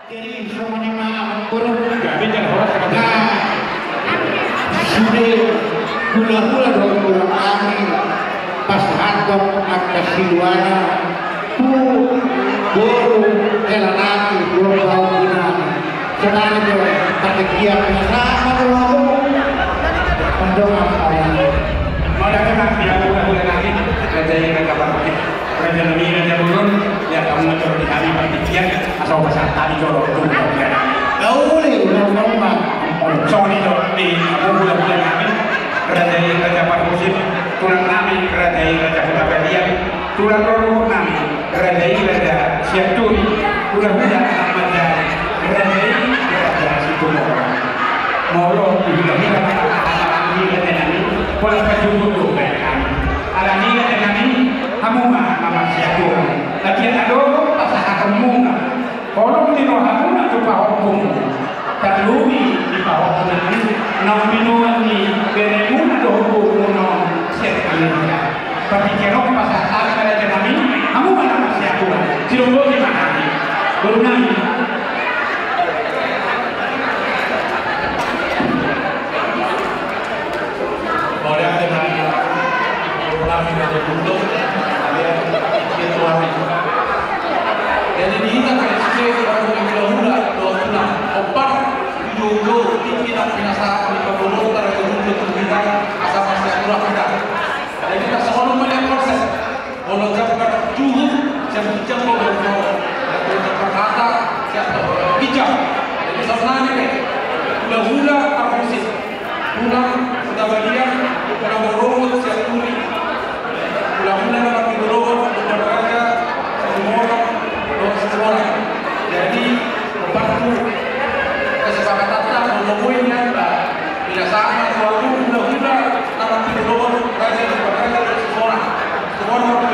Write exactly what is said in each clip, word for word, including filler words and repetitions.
Jadi songon i ma amangboru. Jadi jangan horas sama. Nah, sude hulahula dohot tulang nami pasahathon angka siluana tu boru hela nami dohot pahompu nami. Sonari do partingkian na sama dohot. Mandok apa? Mau datang nang dia hulahula nami. Kerja yang kata Raja nami, raja bolon, ya, hamu ma jolo di hami partingkian, asa hupasahat hami jolo tu hulahula nami. Songon i do di hulahula nami, raja i raja Parhusip, tulang nami raja i raja Hutabalian, tulang rorobot nami raja i raja Sianturi, hulahula na manjalo raja i raja Situmorang. Molo di hulahula nami, raja nami, pola pajuhut do baen hami. Alani i raja nami, hamu ma na marsiatur. Lakian adong pasahatonmuna. Holong ni rohamuna tu pahompumu. Tarlumobi di pahompu nami naung binoan ni beremuna dohot borumuna on sian Amerika. Partingkian on pasahat hami raja nami, hamu ma na marsiatur. Sidok boti ma hami. Boru nami. Jadi di hita kan sude baru hulahula dohot tulang, opat, tujuh, tingki na pinasahat ni panggogo, tara jolo tu hita asa marsiatur hita. Jadi hita songon on melihat konsep. Molo jam juhut, jam tiga, molo jam kata, jam tiga. Jadi sonari pe hulahula Parhusip, tulang Hutabalian, tulang rorobot Sianturi, hulahula na martigorobot Lumban Raja Situmorang dohot Situmorang. Jadi opat tu kesepakatanta, molo boi nian ba pinasahat ma tu ahu hulahula na martigorobot Raja Lumban Raja dohot Situmorang.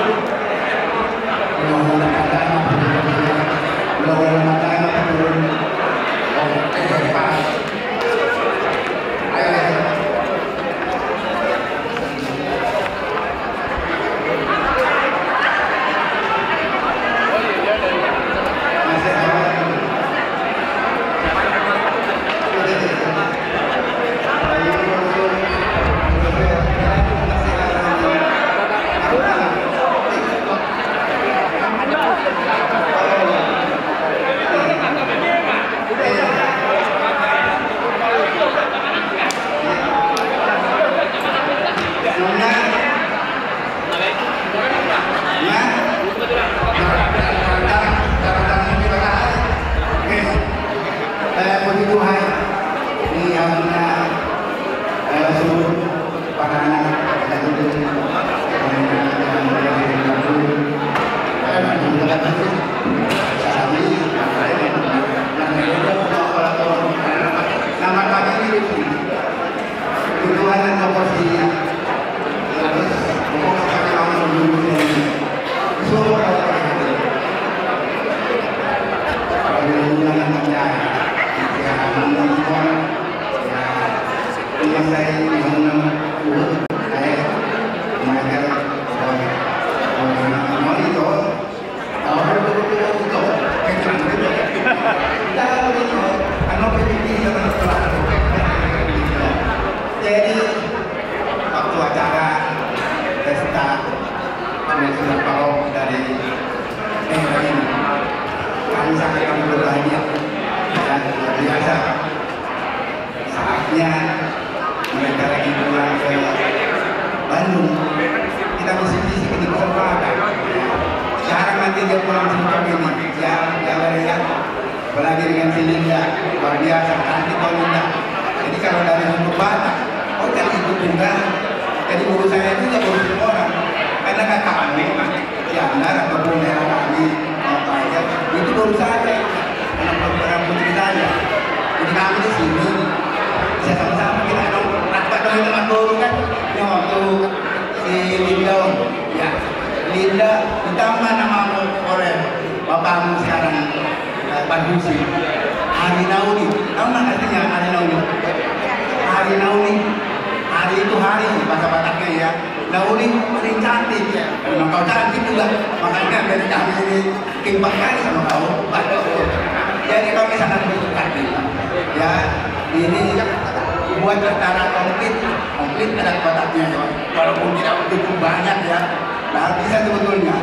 Eh, puji Tuhan. Ini hamuna, eh, suhut, para anak, anak itu, nama kami ini. Kebutuhan dan proporsinya. Terus, pokok sekarang kamu dulu ini. Suruh kau perhatikan. Kalau dulu dengan kerja, ya, menonton, ya, ini saya ini yang urut, saya mengajar, oh, oh, monitor. Jadi, waktu acara pesta, kami sudah tahu dari daerah ini. Kami sangat kami berbahagia dan luar biasa. Saatnya mereka lagi pulang ke Bandung. Kita mesti bisi ke kesempatan. Jarang nanti dia pulang seperti ini. Ya, ya, ya. Apalagi dengan si Linda, luar biasa, cantik kau, Linda. Jadi kalau dari suku Batak, oh, jadi itu juga. Jadi boru saya juga boru Situmorang. Karena kakak memang. Siantar ataupun daerah kami, apa aja, itu baru saja anak perempuan putri saya. Jadi kami di sini, saya sama-sama kita ada rapat dengan teman baru kan, yang waktu si Linda, ya, Linda, ditambah namamu oleh bapakmu sekarang, eh, Pak Gusi. Hari Nauli, tahu nggak artinya hari Nauli? Hari Nauli, hari itu hari, bahasa Bataknya ya. Nauli paling cantik ya. Memang kau cantik juga. Makanya dari kami ini timbang kali sama kau. Waduh. Jadi kami Ini buat acara komplit, komplit adat Bataknya, ya. Walaupun tidak begitu banyak, ya, tapi bisa sebetulnya.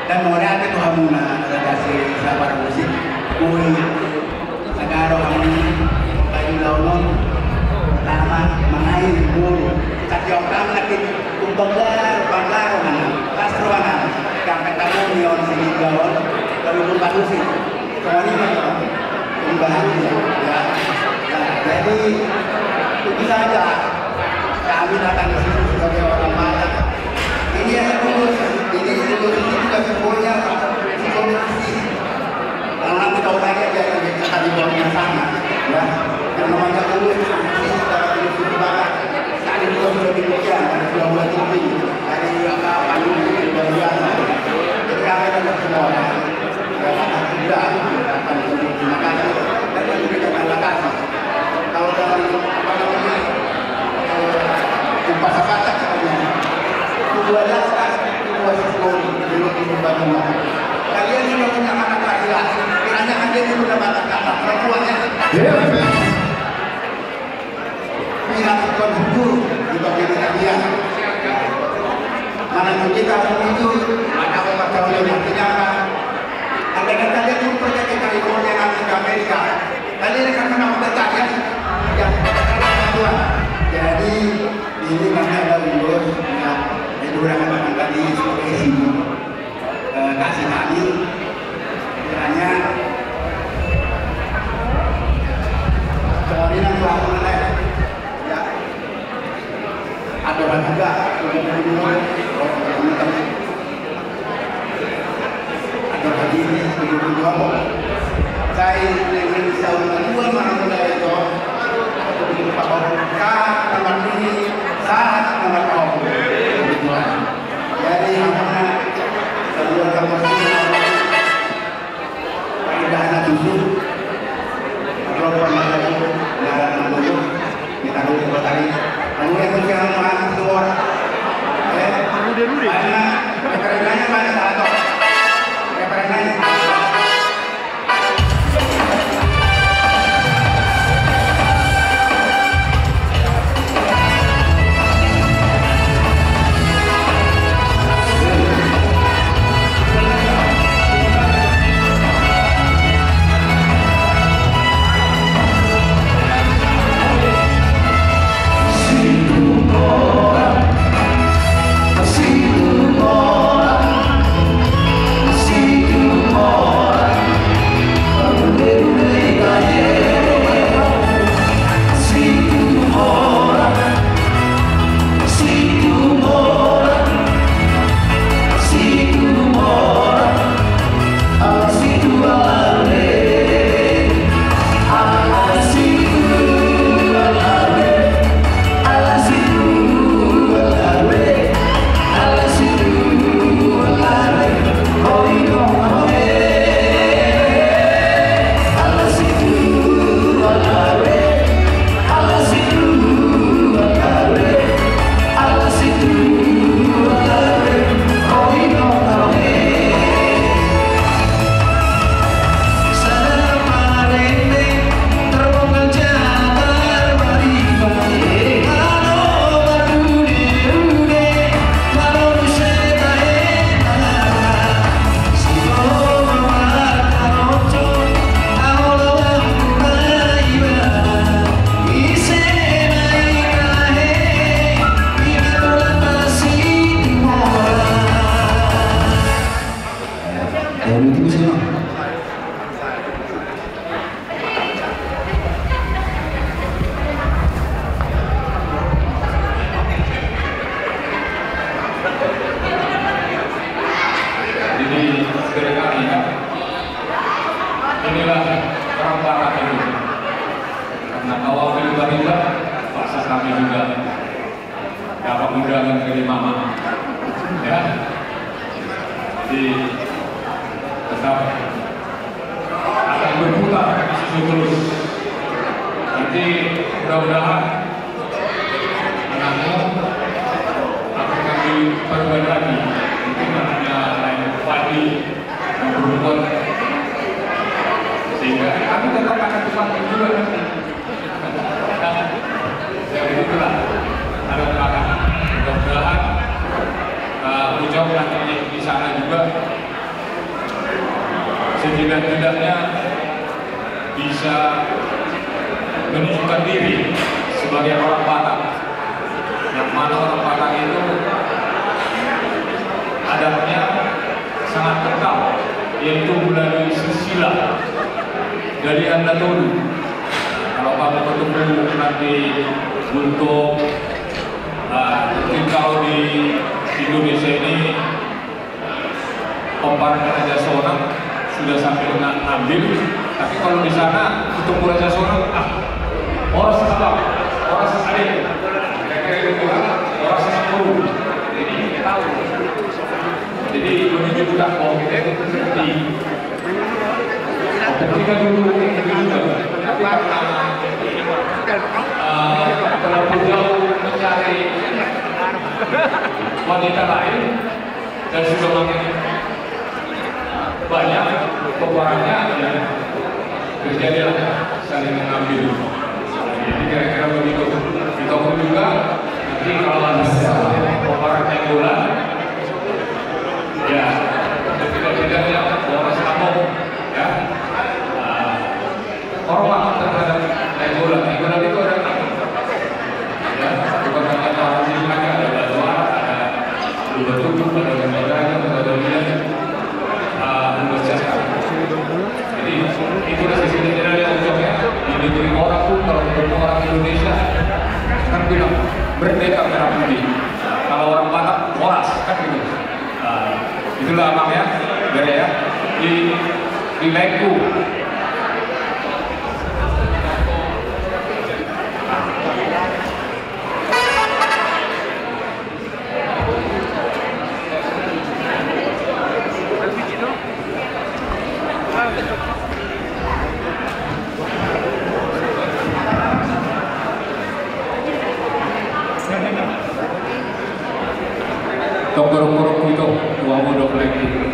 Dan mau ada tu hamuna, ada dasi sabar musik, kui, sagaro hamuna, kayu launon, pertama, mengail guru, tapi orang lagi, umpamanya, umpamanya, pas ruangan, yang ketemu neon sini gaon, lalu lupa musik. Soalnya memang pembaharunya, ya. Nah, jadi itu saja. Kami datang ke sini sebagai orang Batak. Ini yang lulus, ini lulus ini juga simbolnya apa? Simbol kasih. Kalau nanti kau tanya dia akan dijawabnya sama, ya. Yang namanya lulus, kasih, kita lulus itu Batak. Tadi juga sudah demikian, tadi sudah mulai tinggi. Tadi apa, apa, ini luar biasa. Jadi kami tetap semua. Terima kasih. Dan juga terima kasih. Kalau dalam, apa namanya, eh, bahasa Batak katanya, dua dasar, dua siswa, dulu di Bandung. Kalian juga punya anak laki-laki, kiranya kalian juga dapat anak perempuan, ya. Iya. Pira ikon guru di bagian tadi. Mana kita itu ada apa tahu yang tidak. Ada kata dia pun percaya kita ikon yang ada di Amerika. Tadi dia kan menang percaya yang Tuhan. Jadi ini kami ada urus, ya, itu orang katakan tadi sebagai simbol. Eh, kasih kami kiranya kemarin yang telah mulai, ya, ada orang juga ada orang ini untuk dua. Saya ingin tahu kedua mana mulai itu untuk Pak Om. Kah, tempat ini saat tempat Om. Kebetulan. Jadi, hamuna, keluarga Martina, Pak Indah anak cucu, Rob, Pak Indah, Rob, Rob, kita dulu, Pak Tari. Kemudian, kita anak keluar. Eh, Rude, Rude. Banyak, referensinya banyak, satu. Referensinya. Jadi, sekali lagi, inilah orang Batak itu. Karena kau ambil Batak, paksa kami juga dapat undangan ke mama. Ya. Jadi, tetap akan berputar di situ terus. Nanti mudah-mudahan anakmu akan kami paduan lagi. Mungkin anaknya lain bupati, yang berbuat. Sehingga kami tetap akan dipanggil juga nanti. Itulah, ada tantangan. Mudah-mudahan, eh, Ujang nanti di sana juga setidak-tidaknya bisa menunjukkan diri sebagai orang Batak. Yang mana orang Batak itu adatnya sangat kental, yaitu melalui silsilah dari Anda Tolu. Kalau kamu ketemu nanti untuk, ah, mungkin kalau di Indonesia ini, Komporan Raja Sonang sudah sampai na-, ngambil, tapi kalau di sana ketemu Raja Sonang, ah, horas abang, horas ade, kira-kira gitu kan, horas sepuluh. Jadi, tahu. Jadi, menunjukkan bahwa kita itu seperti, ketika dulu, dulu juga, tapi karena, eh, terlalu jauh mencari wanita lain, dan sudah makin banyak peperannya, ya, terjadilah saling mengambil. Jadi kira-kira begitu. Kita pun juga nanti kalau ada peperan Nainggolan, ya, tidak-tidaknya Polres Ambon, ya. Nah, hormat terhadap Nainggolan. Nainggolan itu ada enam. Ya, bukan hanya para musik saja, ada Batu Arak, ada Lumba Tugu, ada Lumba Gajah, Lumba Dolian, ah, Lumba Siahaan. Jadi, itu dari sisi general yang ucapnya. Di negeri orang pun, kalau ketemu orang Indonesia, kan bilang, "Merdeka merah putih." Kalau orang Batak, "Horas," kan gitu. Nah, itulah abang ya, bere ya. Di, di laengku. Tong gorok-gorok ito, tua modok lagi.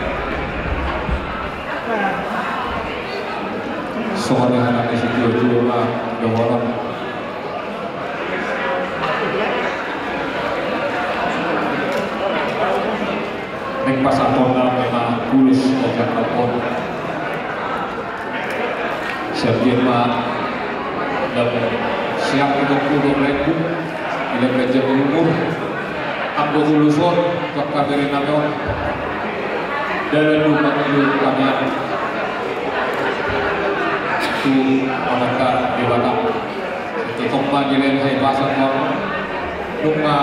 Songon i hata ni sitio-tio ma dohonon. Naeng pasahaton nami ma ulos di hata on. Siap dia ma, dan siap untuk duduk lagi. Di lembek jam umur. Anggo ulos on, angka bere nami on. Dalan do mangido hami tu Amanta Debata. Tongtong ma dilehon hahipason ma, nunga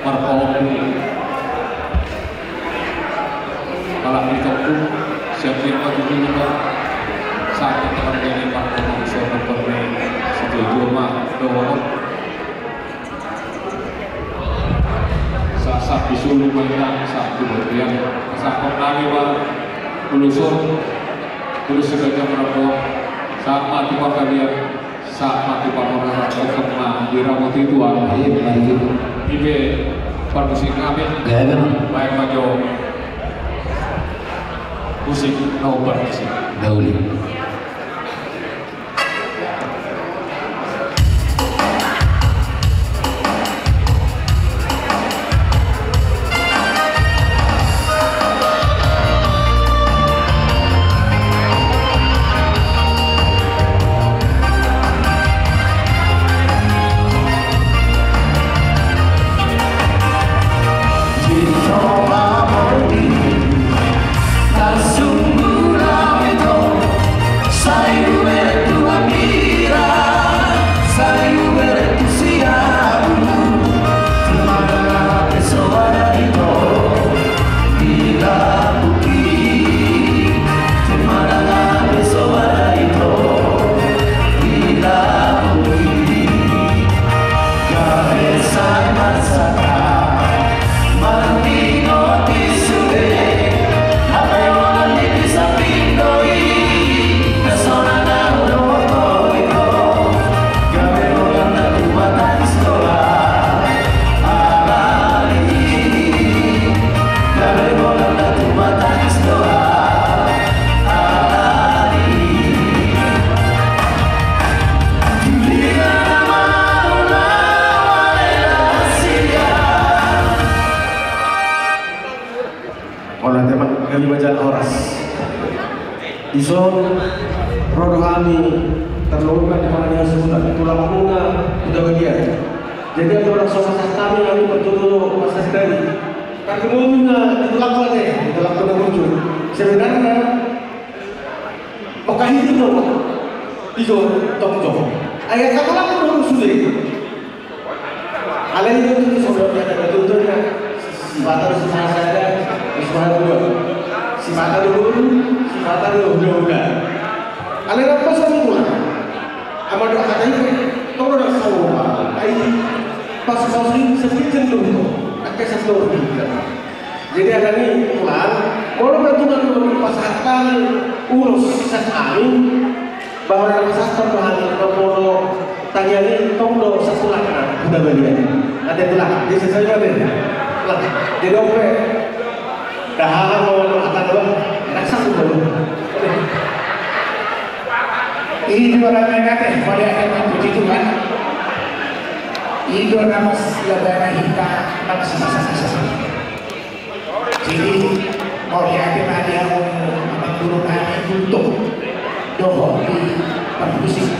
marpaompu halak ni tompuk, siap dia ma tu jolo ma. Sahat tu parjolo ma, songon i sitio-tio ma dohonon. Sahat-sahat di solu ma inang, sahat tu bontean. Sahat nami ma ulos on, ulos Siganjang Rambuan. Sahat ma tu panggabean, sahat ma tu panggoraran, tongtong ma diramoti Tuhan. Iya, benar itu. Ipe parmusik nami. Gabe ma. Baen ma jo musik na hombar disi. Gabe. Dison, ro do hami, tarlumobi ma di paraniahan suhut, tulang muna, Huta Balian. Jadi, anggo na so pasahat hami, hami parjolo pasahat hami. Tarlumobi ma di tulangku ate, di tulangku na burju. Sebenarna, mangkahitung do, ijo, tongtong. Ai angka tulangku do sude. Alai i do tutu songon hata ni natuatua, sipata do sipaha sada, sipaha dua. Sipata do boru, sipata do hulahula. Alai rap ma songon i ma. Ama do hata i, tong do na saur ma. Ai pas, pas i sepijen do hita. Angka satu orang. Jadi, alani tulang, molo ma tulang do pasahat hami ulos sian hami, bahwa na pasahat hami, molo tangiang i tong do satulang na Huta Balian. Ate tulang, di sisai ma be. Tulang, jadi on pe. Dah, molo hata do, enak satu do. I do na mengate, mauliate ma, puji Tuhan. I do na mas labana hita, na mas masa-masa. Jadi, mauliate ma di hamu amang guru nami Guntur dohot di Parhusip.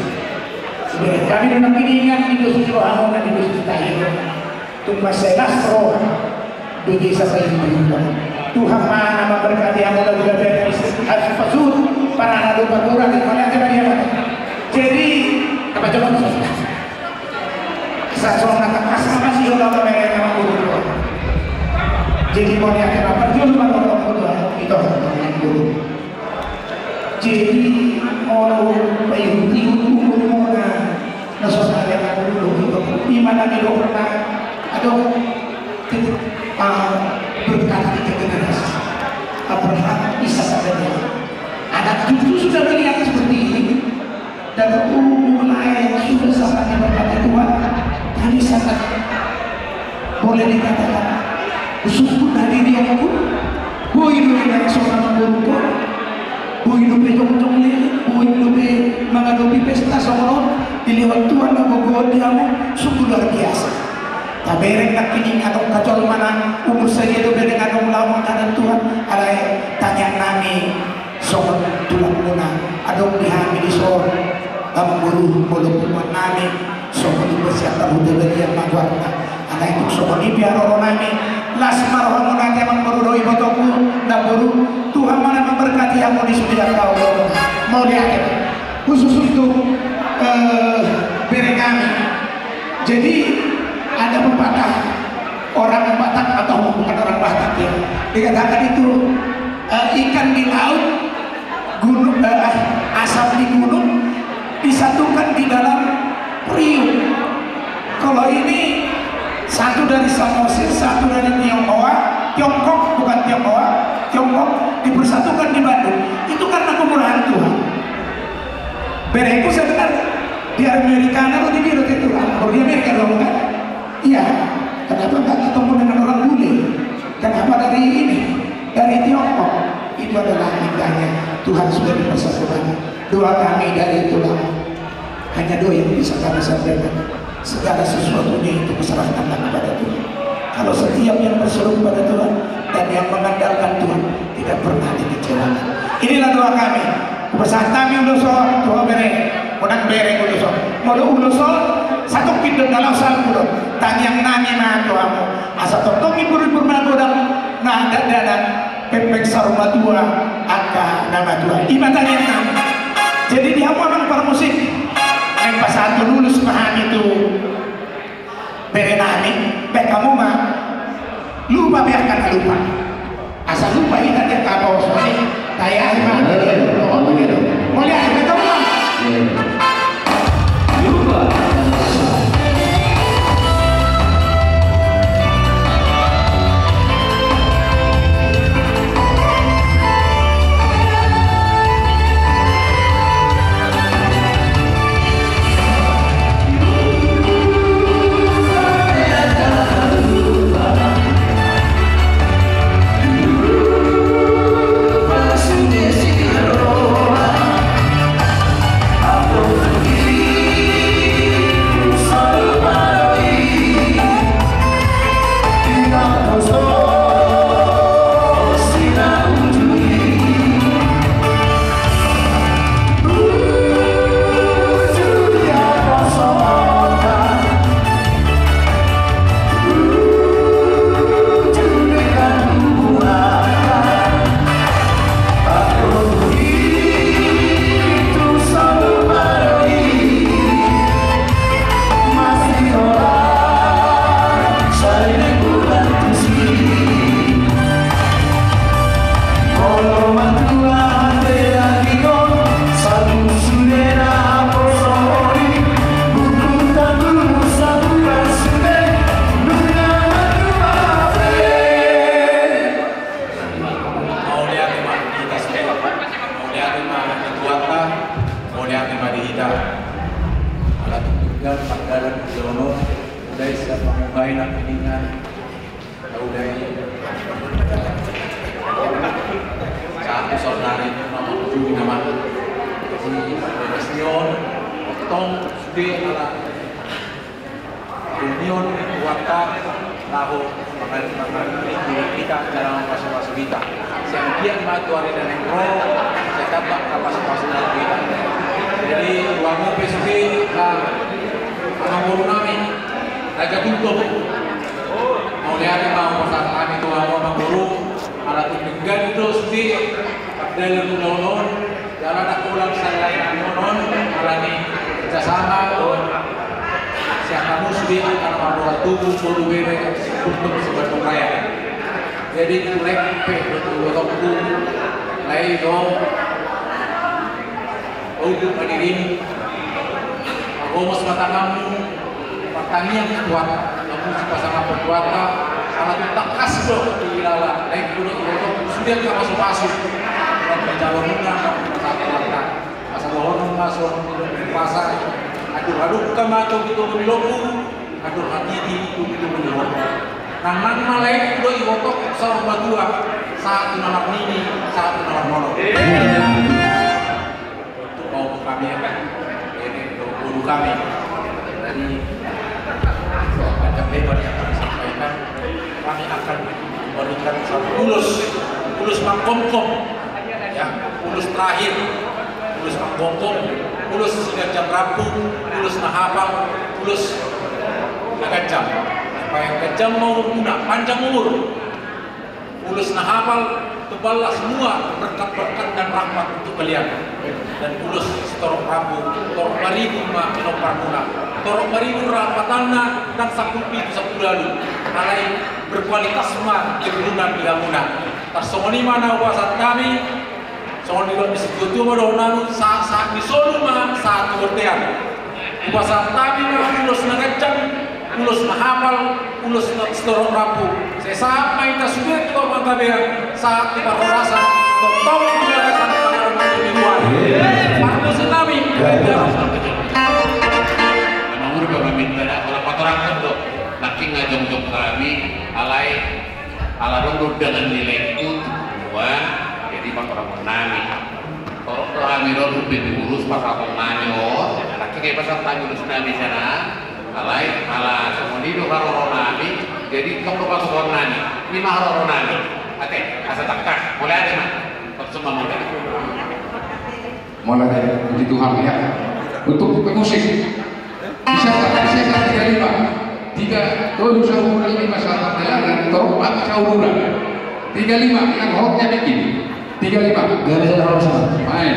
Sude hami do nangkiningan di dos ni rohamuna, di dos ni tahi. Tung mansai las roha, di desa Pailupilupa. Tuhan ma na mamberkati hamu, na gabe hasuhuton, panana do paturan, mauliate ma di hamu. Jadi, apa jawab? Sasongon na tangkas ma masihol au na mereng amang guru. Jadi mauliate ma, parjolo ma dohonon tu hamu, ito amang guru. Jadi molo paihut-ihut umurmuna na so sada amang guru, ito, ima na nidokna, adong, ah, berkat tiga generasi. Abraham, Ishak, dan Yakub. Anak cucu sudah melihat seperti ini. Dan umur lae sudah sangat diberkati Tuhan. Kami sangat, boleh dikatakan, bersyukur dari diriku. Boi dope songon na borungku. Boi dope jongjong leleng, boi dope mangadopi pesta songon on. Dilehon Tuhan na gogo di hamu, sungguh luar biasa. Tabereng nangkining adong hajolma na umur sadia dope, bereng adong laho mangkadan Tuhan. Alai tangiang nami songon tulangmuna, adong di hami dison, amang guru, molo punguan nami, songon i pe sian Huta Balian ma goarna. Alai tung songon i pe haroro nami, las ma rohamuna ate amang guru dohot ibotoku, namboru, Tuhan ma na mamberkati hamu di sude angka ulaon. Mauliate. Khusus untuk, eh, bere nami. Jadi, ada pepatah orang Batak atau bukan orang Batak, ya. Dikatakan itu, eh, ikan di laut, gunung, eh, asam di gunung, disatukan di dalam periuk. Kalau ini satu dari Samosir, satu dari Tionghoa, Tiongkok, bukan Tionghoa, Tiongkok, dipersatukan di Bandung. Itu karena kemurahan Tuhan. Bereku sebenarnya di Amerika na roti biru itu, baru di Amerika dong kan? Iya. Kenapa nggak ketemu dengan orang bule? Kenapa dari ini? Dari Tiongkok. Itu adalah indahnya Tuhan sudah dipersatukan. Doa kami dari tulang. Hanya doa yang bisa kami sampaikan. Segala sesuatunya itu kuserahkanlah kepada Tuhan. Kalau setiap yang berseru kepada Tuhan dan yang mengandalkan Tuhan tidak pernah dikecewakan. Inilah doa kami. Hupasahat hami ulos on tu ho bere, unang bere ulos on. Molo ulos on, satongkin do na laho salpu do. Tangiang nami ma tu hamu. Asa tongtong ibur-ibur magodang, na dakdanak, pengpeng saur matua, angka na matua. I ma tangiang nami. Jadi di hamu amang parmusik, naeng pasahathon ulos ma hami tu bere nami, baen hamu ma. Lupa be angka na lupa. Asa lupa hita di angka pos ni. Taya ai ma. Mauliate, baen hamu ma. Lupa. Ia, ima di hita. Ala tung denggan pardalanan ulaon on, mulai sian pamungkainan, piningan, taudai. Satu saudari ini nama ujung nama. Jadi, pasti on, tong, sude, ala Union ni Tuanta, laho mangal-, mangalului hita jala mamasu-masu hita. Sian dia ma tu ari na naeng ro, sai tamba na pasu-pasu na hita. Jadi, uang upe sude, na, amangboru nami, Raja Gultom. Mauliate ma pasahat nami tu hamu amangboru, ala tung denggan do sude, pardalanan ulaon on, jala na ulang salai nami on, ala ni kerjasama, on. Sian hamu sude angka na marroha tubu, boru bere, untuk sebagai raya. Jadi, tulek pe, untuk otokku, lai do, untuk hadirin, pagomos ma tanganmu, Partangiang tu Tuhanta, lamu sipasangap tu Tuhanta, ala tung tangkas do diilala, naeng do iboto, sude angka pasu-pasu, nang di jalo muna, nang di pasahat Tuhanta. Asa dohonon ma songon nidok ni umpasa, andor hadungka ma togu-togu ni lombu, andor hatiti togu-togu ni horbo. Nang, nang na lae do iboto saur matua, sahat tu na marnini, sahat tu na marnono. Untuk mau kami akan, ini, guru kami. Jadi, panjang lebar yang kami sampaikan, kami akan memberikan satu ulos, ulos manggomgom, ya, ulos terakhir, ulos manggomgom, ulos si ganjang rambu, ulos na hapal, ulos na ganjang. Supaya ganjang ma umurmuna, panjang umur. Ulos na hapal, teballah semua berkat-berkat dan rahmat untuk kalian. Dan ulos sitorop rambu, torop baribu ma pinomparmuna. Torop baribu rahatanna, ndang sampulu pitu sampulu ualu. Alai berkualitas ma keturunan di hamuna. Tarsongon i ma na hupasahat hami, songon nidok ni situatua ma dohononnami, sahat-sahat ni solu ma sahat tu bontean. Hupasahat hami ma ulos na ganjang, ulos na hapal, ulos na sitorop rambu. Sai sahat ma hita sude tu hamu angka bere, sahat tu parhorasan, tongtong tu bagasan pangarahutna ni Tuhan. Parmusik nami. Nama uru ba maminta na, ora patorangkon do. Nangkin nga jongjong hami, alai, ala adong do undangan ni laengku, dua, jadi patorangkon nami. Torop do hami ro dope diurus pasahaton nami on, alai nangkin nga dipasahat hami ulos nami sian, alai, ala songon i do haroro nami, jadi tong do pasahaton nami, i ma haroro nami. Ate, asa tangkas, mauliate ma. Tong songon i ma mauliate. Mauliate, puji Tuhan, ya. Untuk pemusik. Bisa, bisa, tiga lima. Tiga, tolu sahuran, lima sahuran, delapan, torop empat sahuran. Tiga lima, yang hotnya bikin. Tiga lima. Gak bisa, gak bisa. Main.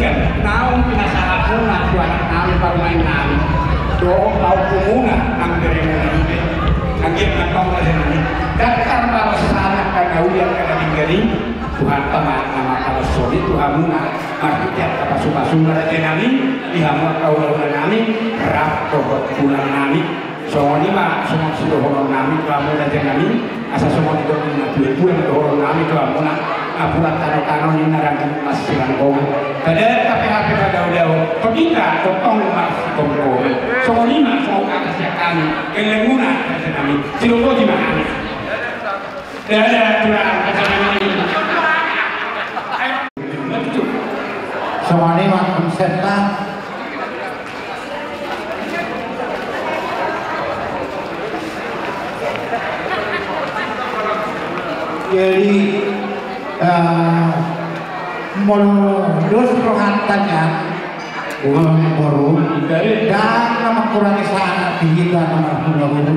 denggan naung pinasahatmuna tu anak nami parumaen nami dohot pahompu muna nang bere muna i be. Anggiat ma antong raja nami, dangkar ma basa ni angka na uli angka na denggan i. Tuhanta ma na mangkaholongi tu hamuna marhite angka pasupasu raja nami di hamu angka hulahula nami rap dohot tulang nami. Songon i ma songon sidohonon nami tu hamu raja nami, asa songon i do ninna tuatua na dohonon nami tu hamuna, napuran tanotano ninna ranggi masiranggongan. Pada tape hape ma daodao, pepita tongtong marsitongtongan. Songon i ma songon hata sian hami, gellengmuna raja nami, sidok boti ma hami. Songon i ma konsepna. Jadi, eh, molo dos rohanta nian, boru, ndang na mangkurangi sahat di hita na marhulahula.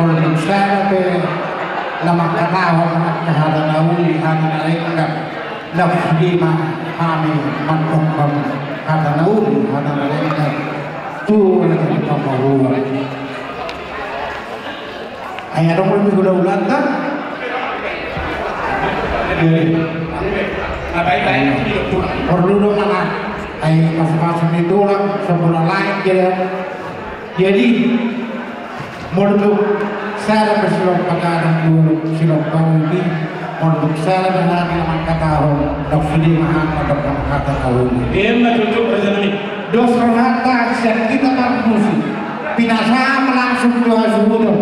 Molo dung sada pe na mangkatahon angka hata na uli, hata na denggan, na sude ma hami mandok hata na uli, hata na denggan tu raja ni pamoruon. Ai adong do hulahulanta. Porlu do mangan ai pasupasu ni tulang, so pola lain. Jadi, jadi molo dung sada pe silompa gadang, dung silompa uli, molo dung sada pe hami na mangkatahon, dung sude ma hami mandok hata na uli. Ima tutu raja nami. Dos rohanta sian hita parmusik, pinasahat ma langsung tu hasuhuton.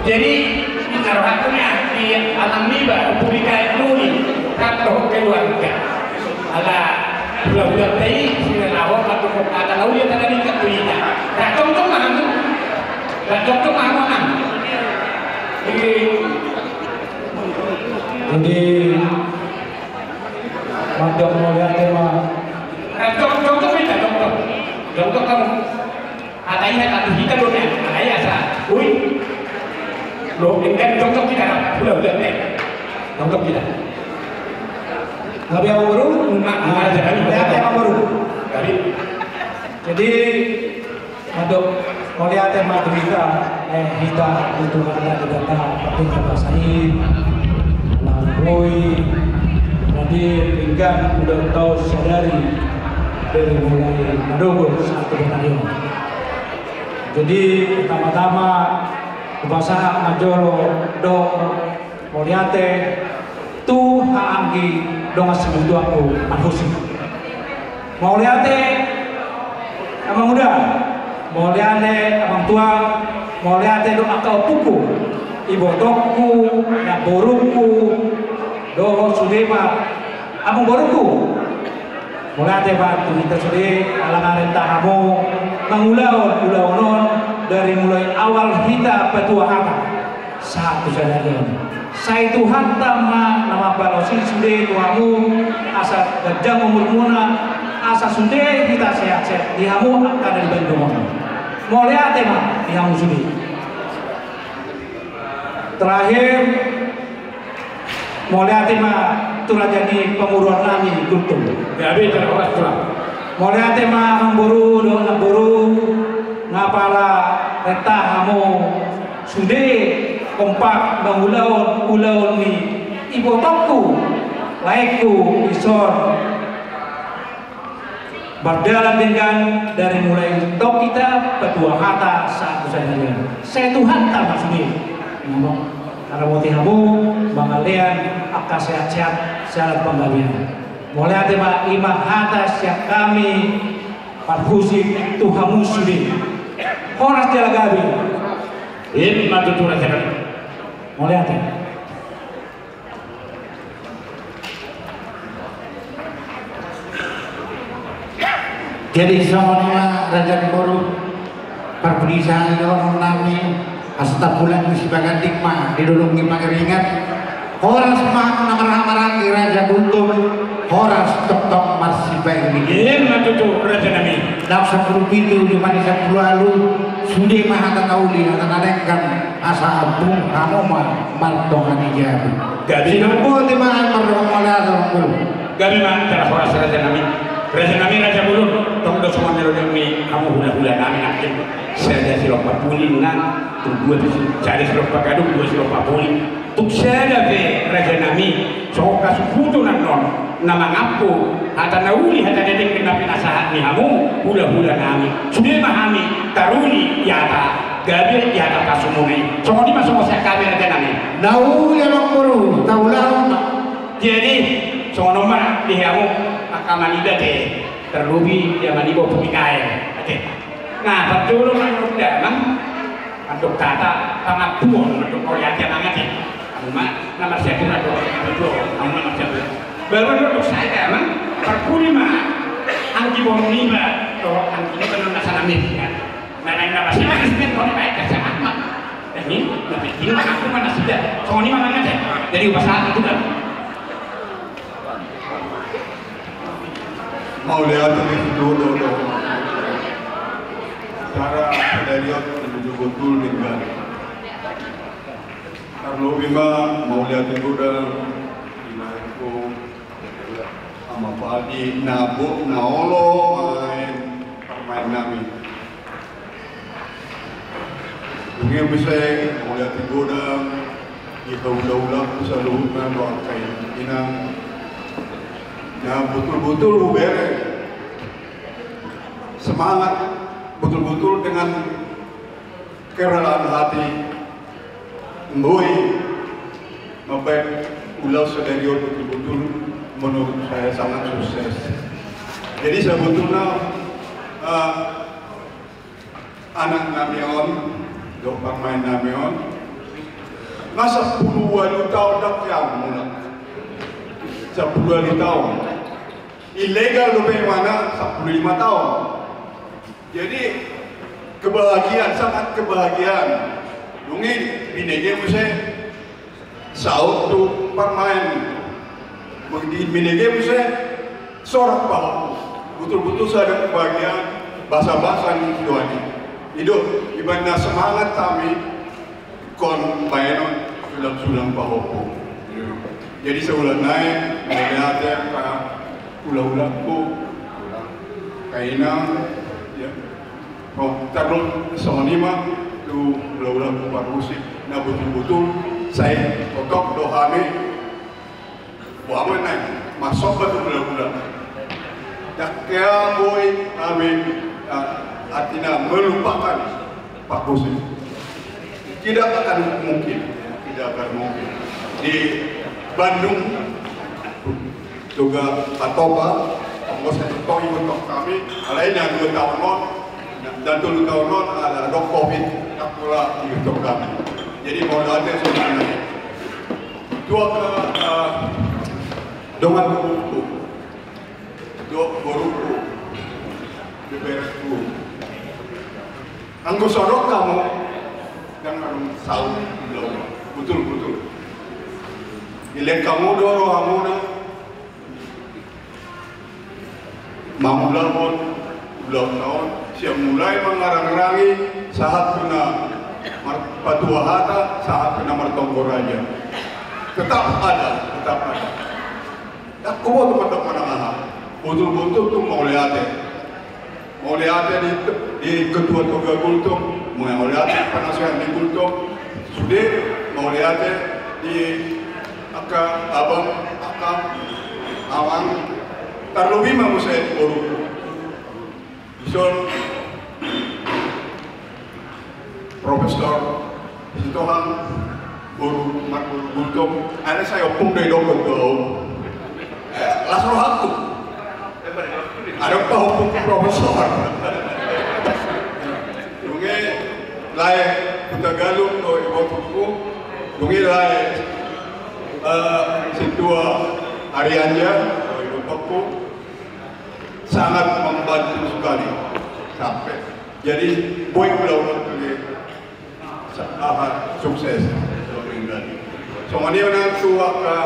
Jadi, di sarohakku na di anak niba, publika duni, kan dohot keluarga. Ala hulahulanta i, sinalaho, mandok hata na uli, hata na denggan tu hita. Rap tongtong ma hamu. Rap tongtong ma hamu, amang. Jadi, jadi, mandok mauliate ma. Rap tong, tongtong ma hita, tongtong. Tongtong hamu. Hata i hata tu hita do nian, hata i asa. Ui. Lo, enggan tongtong hita, hulahula, eh. Tongtong hita. Gabe amangboru? Ma, ma, jadi, jadi amangboru. Jadi, jadi, mandok mauliate ma tu hita, eh, hita, tu Tuhanta Debata, partingkian basa i, na boi, jadi, denggan, udah tahu sadari, dari mulai madogo sahat tu batarion. Jadi, pertama-tama, hupasahat ma jolo dohot mauliate tu haha anggi dongan sibutuanku parhusip. Mauliate, amang uda, mauliate, amang tuang, mauliate dohot angka ompungku, ibotongku, namborungku, dohot sude ma amangborungku. Mauliate ma tu hita sude, ala nunga renta hamu mangulahon ulaon on dari mulai awal hita patua hata sahat tu sadari on. Sai Tuhanta ma na mambalosi sude tu hamu, asa ganjang umurmuna, asa sude hita sehat-sehat di hamu angka na di Bandung on. Mauliate ma di hamu sude. Terakhir, mauliate ma tu raja ni pamoruon nami Gultom. Gabe, jala horas, Tulang. Mauliate ma amangboru dohot namboru, nga pala renta hamu sude kompak mangulahon ulaon ni ibotongku, laengku, dison. Mardalan denggan dari mulai tong hita patua hata sahat tu sadari on. Sai Tuhanta ma sude. Ramoti hamu, mangalean angka sehat-sehat sian panggabean. Mauliate ma, i ma hata sian hami parhusip tu hamu sude. Horas jala gabe. I ma tutu raja nami. Mauliate. Jadi songon i ma raja ni boru, parpudi sahali on nami, asa tampulan ni sibaganding ma di dolok ni Pangeringat. Horas ma na marhahamaranggi Raja Gultom, horas tongtong marsipaingiling. I ma tutu raja nami. Naung sampulu pitu jumadi sampulu ualu, sude ma hata na uli, hata na denggan, asa ampung hamu ma martonga ni jabu. Gabe. Sidung boti ma mardongan mauliate. Gabe ma jala horas raja nami. Raja nami, raja bolon, tong do songon na nidok ni hamu hulahula nami nangkin. Sada silompa puli nang, tu dua tu si-, sada silompa gadung, dua silompa puli. Tung sada pe raja nami, songon hasuhuton annon na mangampu hata na uli, hata na denggan na pinasahat ni hamu hulahula nami. Sude ma hami taruli di hata gabe, di hata pasumuna i. Songon i ma songon sian hami raja nami. Na uli amang boru, taulahon ma. Jadi songon on ma di hamu angka maniba te, tarlobi di maniba puli gael ate. Nah, parjolo ma nidok damang, mandok hata pangampuon, mandok mauliate amang ate. Hamu ma na marsiatur, mandok hamu ma na marsiatur. Baru mandok sae damang, parpudi ma anggi boru niba, dohot anggi niba na sanamit. Na naeng na pasingan, pasingan, kau ni baik kerja apa? Ini lebih tinggi, aku mana sudah. Songon i ma amang ate. Jadi upasahat itu dah. Mauliate di situtu do. Cara dari ot betul-betul denggan. Tarlobi ma mauliate godang di laengku, Ama Padi, na bo-, na olo maen parmaen nami. Dung i muse mauliate godang di hulahulangku saluhutna dohot angka inang. Na betul-betul hubereng semangat, betul-betul dengan kerelaan hati, boi mambaen ulaon sadari on betul-betul menurut saya sangat sukses. Jadi sebetulna, eh, anak nami on, dohot parmaen nami on, na sampulu ualu taon ndang hea mulak. Sampulu ualu taon. Ilegal dope imana sampulu lima taon. Jadi kebahagiaan, sangat kebahagiaan. Dung i binege muse saut tu parmaen. Di-, binege muse sorak pahompu. Betul-betul sada kebahagiaan, basa-basa ni tuani. Ido, ibana semangat kami. Ingkon baenon sulang-sulang pahompu. Jadi saulak nai, mauliate angka hulahulangku, angka inang, ya. Oh, tarlumobi songon i ma tu hulahulangku parhusip na betul-betul sai totop do hami. Boha ma nai, marsomba tu hulahula. Ndang hea boi hami, ah, artina melupakan Pak Gusip. Tidak akan mungkin, tidak akan mungkin. Di Bandung juga Pak Topa, pengurus itu tong ikut tong kami, alai na dua taon on, dan tolu taon on, ala adong covid, ndang pola ikut tong kami. Jadi mauliate songon i. Tua ke, eh, dongan boruku, do boruku, beberekku. Anggo so adong hamu, ndang adong saut, betul-betul. Dilehon hamu do rohamuna, mangulahon ulaon na on, sian mulai mangarangrangi, sahat tu na marpatua hata, sahat tu na martonggo raja. Tetap ada, tetap ada. Ndang huboto mandok manang aha. Botul-botul tung mauliate. Mauliate di, di ketua Toga Gultom, mauliate panasehat ni Gultom, sude mauliate di angka abang, angka amang, tarlobi ma muse di boru. Dison Profesor Sitohang, Boru, marboru Gultom, akhirna sai ompung do didokkon tu au. Las rohangku. Adong pe ompungku profesor. Dung i lae Hutagalung do ibotongku. Dung i lae, eh, Sintua Arianja do ibotongku. Sangat membantu sekali. Sampai. Jadi, boi ulaon on tu dia. Sa-, aha, sukses. Songon i ma nang tu angka,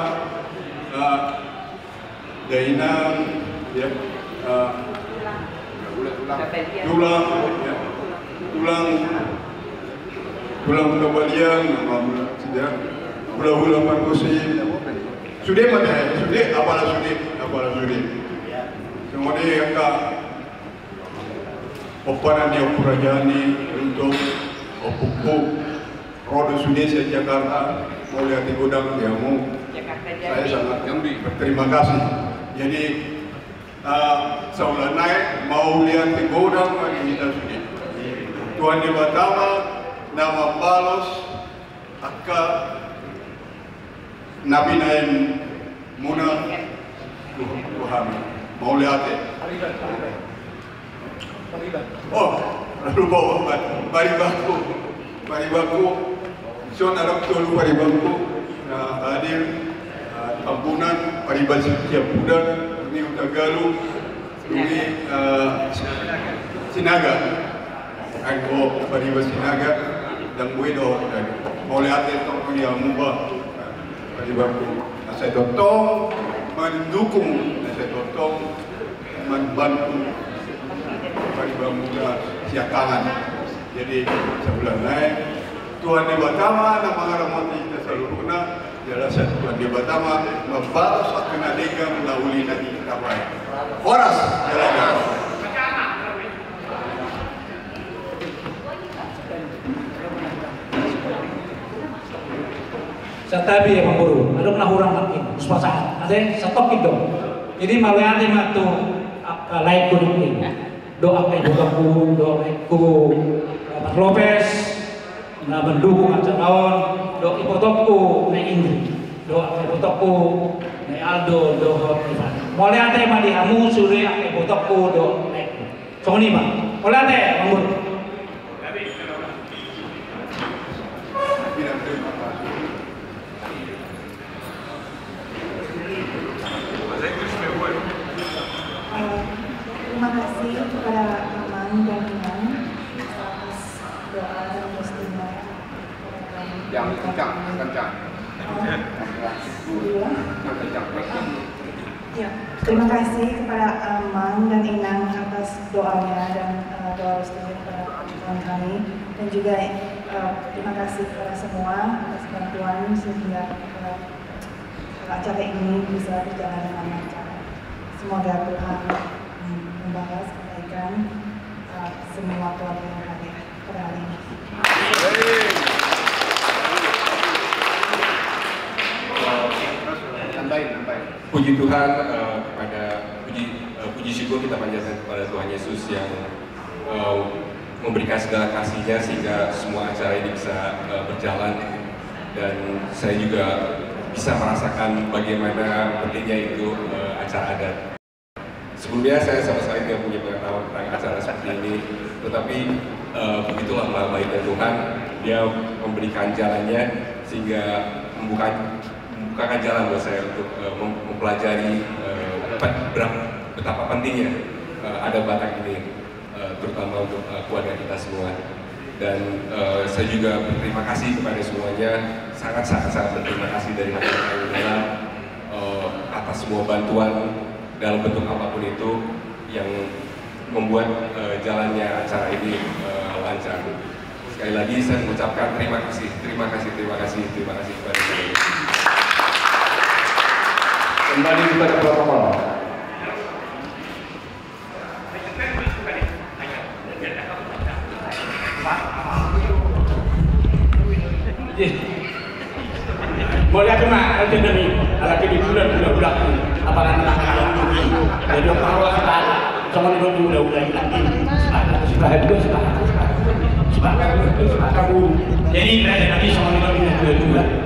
eh, dainang, ya, eh, tulang, ya, tulang, tulang Kabalian, ya, hula-hula pargonsi, sude ma, eh, sude, apala sude, apala sude. Songon i angka Ompung ni Ompu Rajani, untuk ompungku, ro do sude sian Jakarta, mauliate godang di hamu. Saya sangat berterima kasih. Jadi, eh, saulana i, mauliate godang ma di hita sude. Tuhan Debata ma na mambalos angka na binaen muna tu, tu hami. Mauliate. Oh, lupa, lupa. Paribanku. Paribanku. Son adong tolu paribanku. Na hadir, eh, Tambunan, pariban Siampudan, ni Hutagalung, Dung i, eh, Sinaga. Anggo pariban Sinaga, ndang boi do, mauliate tong tu hamu ba. Paribanku. Na sai tongtong mandukung, na sai tongtong mambantu paribanmuna sian tangan. Jadi, saulana i, Tuhan Debata ma na mangaramoti hita saluhutna. Jala sai Tuhan Debata ma mambalos angka na denggan na uli na nitambai. Horas, jala jala. Santabi, amangboru, adong na hurang nangkin, uspasahat ate, satongkin do. Jadi mauliate ma tu angka laengku nangkin, dohot angka ibotongku, dohot laengku, eh, Marlopes, na mandukung acara on, dohot ibotongku na Indri, dohot angka ibotongku na Aldo, dohot Ivan. Mauliate ma di hamu sude angka ibotongku dohot laengku. Songon i ma. Mauliate, amangboru. Eh, terima kasih kepada Amang dan Inang atas doa dan restunya. Yang kencang, kencang. Oh. Iya. Yang kencang. Ya, terima kasih kepada Amang dan Inang atas doanya dan, eh, doa restunya kepada kami, dan juga, eh, terima kasih kepada semua atas bantuan sehingga, eh, acara ini bisa berjalan dengan lancar. Semoga Tuhan, mm, membalas kebaikan, eh, semua keluarga yang hadir pada hari ini. Puji Tuhan, eh, kepada puji, eh, puji syukur kita panjatkan kepada Tuhan Yesus yang, eh, memberikan segala kasihnya sehingga semua acara ini bisa, eh, berjalan, dan saya juga bisa merasakan bagaimana pentingnya itu, eh, acara adat. Sebelumnya saya sama sekali tidak punya pengetahuan tentang acara seperti ini, tetapi, eh, begitulah maha baiknya Tuhan, Dia memberikan jalannya sehingga membuka, membukakan jalan buat saya untuk, eh, mem-, mempelajari, eh, pe-, berap-, betapa pentingnya, eh, adat Batak ini, eh, terutama untuk, eh, keluarga kita semua. Dan, eh, saya juga berterima kasih kepada semuanya, sangat, sangat, sangat berterima kasih dari hati yang paling dalam, eh, atas semua bantuan dalam bentuk apapun itu yang membuat, eh, jalannya acara ini, eh, lancar. Sekali lagi saya mengucapkan terima kasih, terima kasih, terima kasih, terima kasih kepada semuanya. Kembali kepada protokol. Mauliate ma, ate nami, ala kebetulan hulahula, apalagi anak-anak. Jadi, apa harus kita, sama dengan hulahula ini, silakan, silakan, silakan, silakan. Jadi, ate nami, sama dengan hulahula.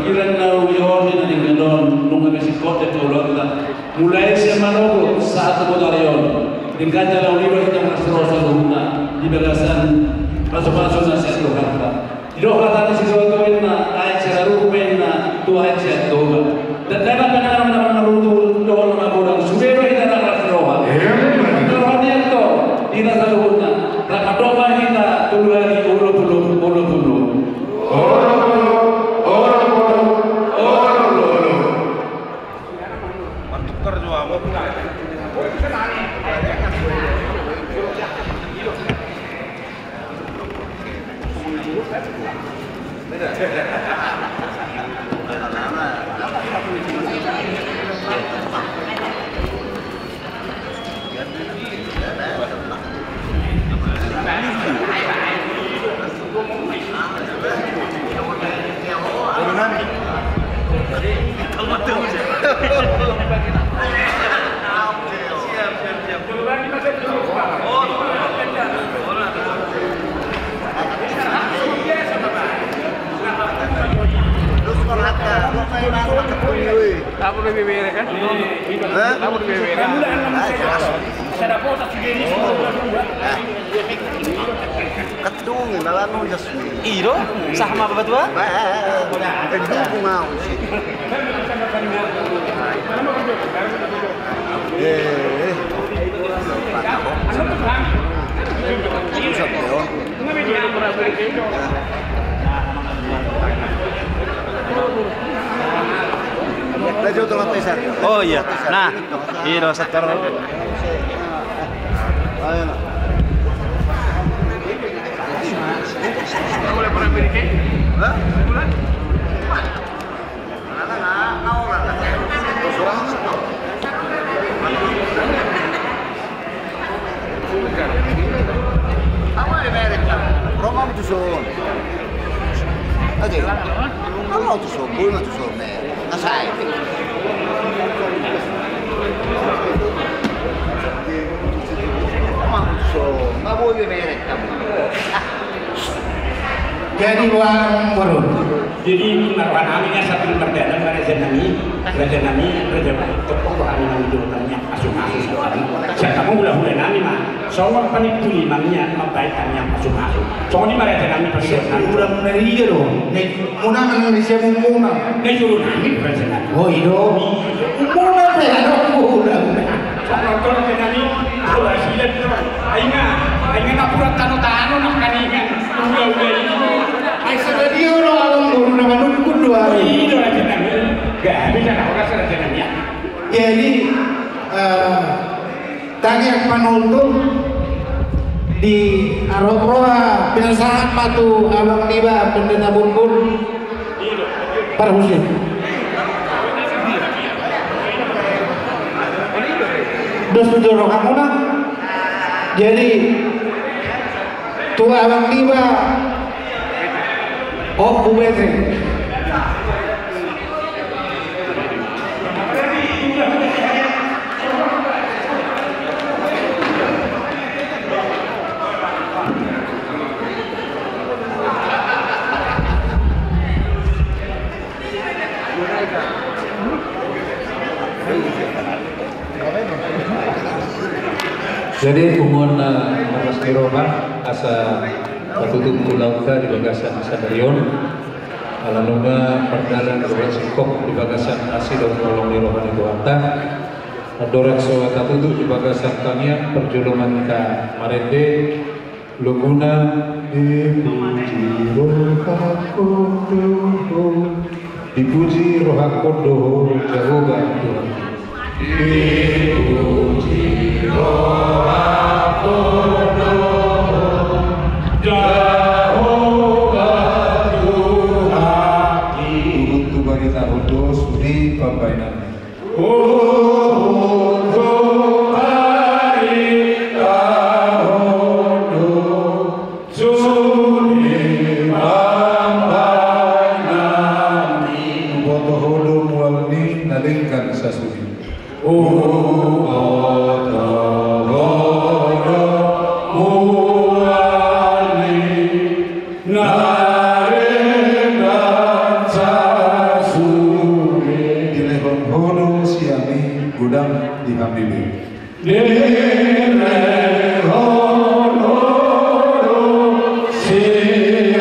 Parkiran na uli on di na denggan on, nunga be singkop di ulaonta. Mulai sian manogot sahat tu botari on. Denggan jala uli do hita marlas ni roha saluhutna di bagasan pasupasu na sian Tuhanta. Didok hata ni situatua inna, aek sian arup ma inna, tu aek sian Toba. Dandana pe na marhaha martutu dohot na magodang, sude do hita na marlas ni roha. Emma. Roha ni antong di hita saluhutna. Rap mandok ma hita tolu hali, olopolop, olopolop. Olopolop, olopolop, olopolop. Martukar jo hamu. Apa lebih merah kan? Hah? Apa lebih merah? Ah, jelas. Kedung, na lanu jas. I do, sah ma batua? Kedung mau sih. Eh, eh. Oh iya. Nah, ini do setor. Roma tu son. Ate. Roma tu son, boi ma tu son. Na sai. Roma tu son, ma boi be merek kamu. Jadi, boa, boru. Jadi, marroha nami na sapi mardalan ma raja nami, raja nami, raja nami, tongtong roha nami nang ido nami, asu-asu sapi. Sian tamo hula-hula nami ma, songon panipuli nami, mambahen nami asu-asu. Songon i ma raja nami, panipuli nami. Ulang dari dia do. Nek muna nang di siamun muna. Nek juru nami, raja nami. Oh, ido. Muna pe, aduh, muna, muna. Songon i raja nami, bola silat do. Ai nga, ai nga na purat tano-tano, na kaningan. Ai sada dia do abang boru na manungkun do ari. Jadi, eh, tangiang panutup di arop roha pinasahat ma tu abang niba Pendeta Bunbun. Parhusip. Dos tu jolo hamuna. Jadi, tu abang niba, oh, bubete. Jadi, punguan na marlas ni roha, asa patutup ulaonta di bagasan sadari on. Ala nunga mardalan dohot singkop di bagasan asi dohot holong ni roha ni Tuhanta. Andorang so tatutup di bagasan tangiang, parjolo ma hita marende. Loguna. Dipuji rohangkon do Ho, dipuji rohangkon do Ho, Jahowa Tuhan. Dipuji rohangkon do Ho, Jahowa Tuhan. Huhut hubaritahon do sude pambahenanna. Huhut hubaritahon do sude pambahenanmi. Huboto Ho do mual ni na denggan sasudi. Huboto Ho do mual ni na denggan sasudi. Dilehon Ho do sian i godang di hami be. Dilehon Ho do sian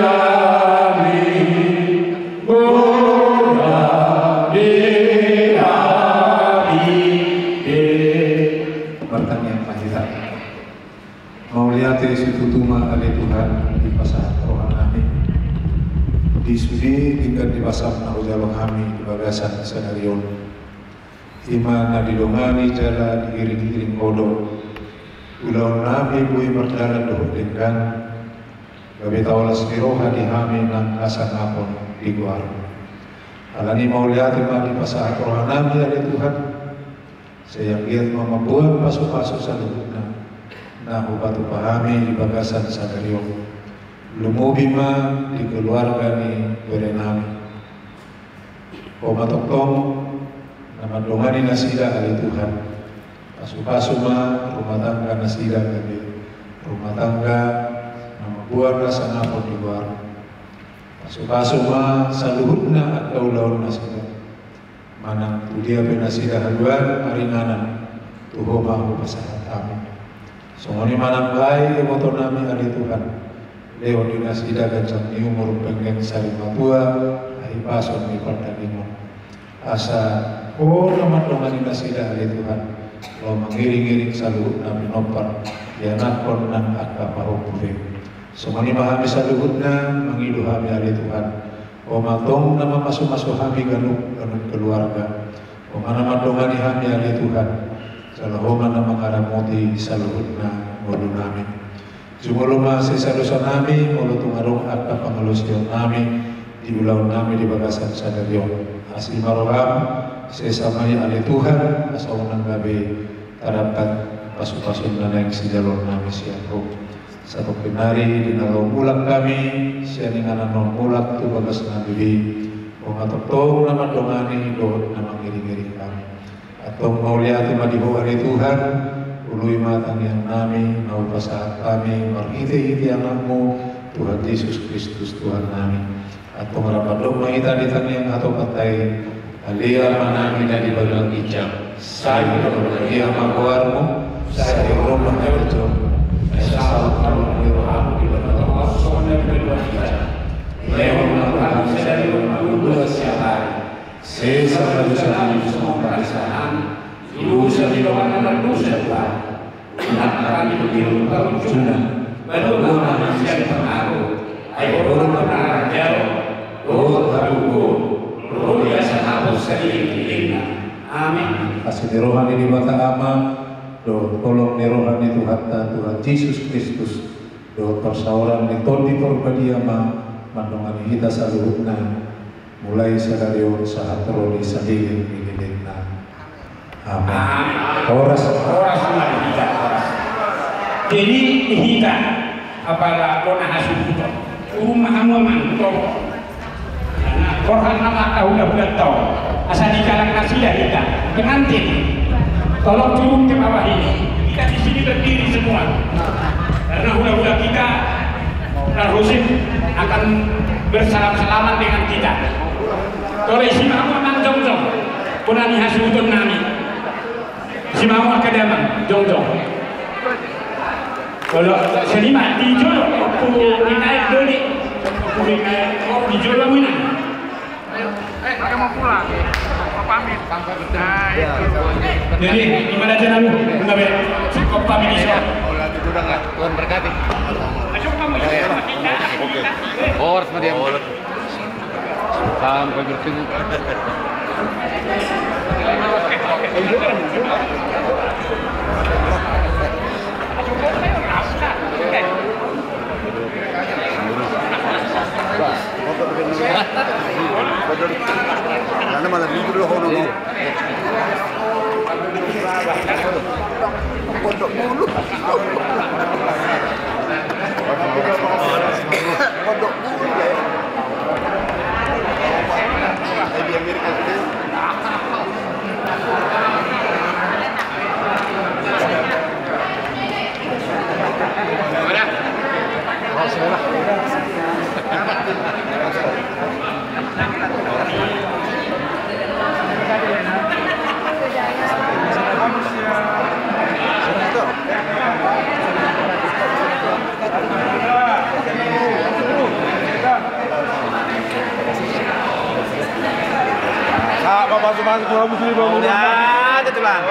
i godang di hami be. Martangiang ma hita. Mauliate situtu ma ale Tuhan, dipasahat rohanami di sude denggan ni basam na hujalo hami di bagasan sadari on. I ma na didongani jala diiring-iring Ho do ulaonnami boi mardalan dohot denggan, gabe taulas ni roha di hami nang hasangapon di goarmu. Alani mauliate ma dipasahat rohanami ale Tuhan. Sai anggiat ma mamboan pasu-pasu saluhutna na hupatupa hami di bagasan sadari on. Lumobi ma di keluarga ni berenami. Ho ma tongtong na mandongani nasida ale Tuhan. Pasu-pasu ma rumah tangga nasida gabe rumah tangga na mamboan hasangapon di goarmu. Pasu-pasu ma saluhutna angka ulaon nasida. Manang tu dia pe nasida haluaon maringanan, tu Ho ma hupasahat hami. Songon i ma nang lae ibotonami ale Tuhan. Lehon di nasida ganjang ni umur, penggeng sari matua, hahipason ni pardagingon. Asa Ho na mandongani nasida ale Tuhan, laho mangiring-iring saluhutna pinompar, ianakhon nang angka pahompu be. Songon i ma hami saluhutna mangido hami ale Tuhan. Ho ma tong na mamasu-masu hami ganup, ganup keluarga. Ho ma na mandongani hami ale Tuhan. Jala Ho ma na mangaramoti saluhutna ngolunami. Jumolo ma sesa dosanami molo tung adong angka pangalaosionnami di ulaonnami di bagasan sadari on. Asi ma roham, sesa ma i ale Tuhan, asa unang gabe tadapot pasu-pasu na naeng sijaloonnami sian Ho. Satongkin nari di na laho mulak hami sian inganan on mulak tu bagas na diri, Ho ma tongtong na mandongani dohot na mangiring-iring hami. Antong mauliate ma di Ho ale Tuhan, ului ma tangiangnami na hupasahat hami marhite-hite Anakmu, Tuhan Jesus Kristus Tuhannami. Antong rap mandok ma hita di tangiang hatopanta i. Ale Amanami na di banua ginjang, sai hamagoarmu, sai ro ma harajaonmu, sai saut ma lomo ni rohamu di banua tonga on songon na di banua ginjang. Lehon ma tu hami sadari on hangoluan siapari. Sesa ma dosanami songon panesanami di dosa ni dongan na mardosa tu hami. Unang hami tu ginjang parujungan, balua ma hami sian pangago, ai Ho do na marharajaon dohot hagogoon, ro di hasangapon saleleng ni lelengna. Amin. Asi ni roha ni Debata Ama, dohot holong ni roha ni Tuhanta Tuhan Jesus Kristus, dohot parsaoran ni Tondi Parbadia ma mandongani hita saluhutna. Mulai sadari on sahat ro di saleleng ni lelengna. Amin. Amin. Horas. Horas ma di hita, horas. Jadi di hita, apala bona hasuhuton. Turun ma hamu amang, turun. Karena Tuhan nama hula-hula tau. Asa di kalangan nasida hita. Pengantin. Tolong turun ke bawah ini. Kita di sini berdiri semua. Karena hula-hula kita Rahusin akan bersalam-salaman dengan kita. Tole simamu amang jongjong. Bona ni hasuhutonnami. Simamu angka damang jongjong. Olo, songon i ma di jolo, ompu ni Naek do i. Ompu ni Naek, di jolo hamu inang. Jadi, gimana aja namu? Enggak be. Cukup pamit iso. Tuhan berkati. Horas ma dia. Sampai bertemu. Karena malam minggu dulu, hono, no. Pondok Bulu. Pondok Bulu, ya. Eh, di Amerika Serikat. Sa, papasu-pasu, papasu, papasu. Udah, ada tulang.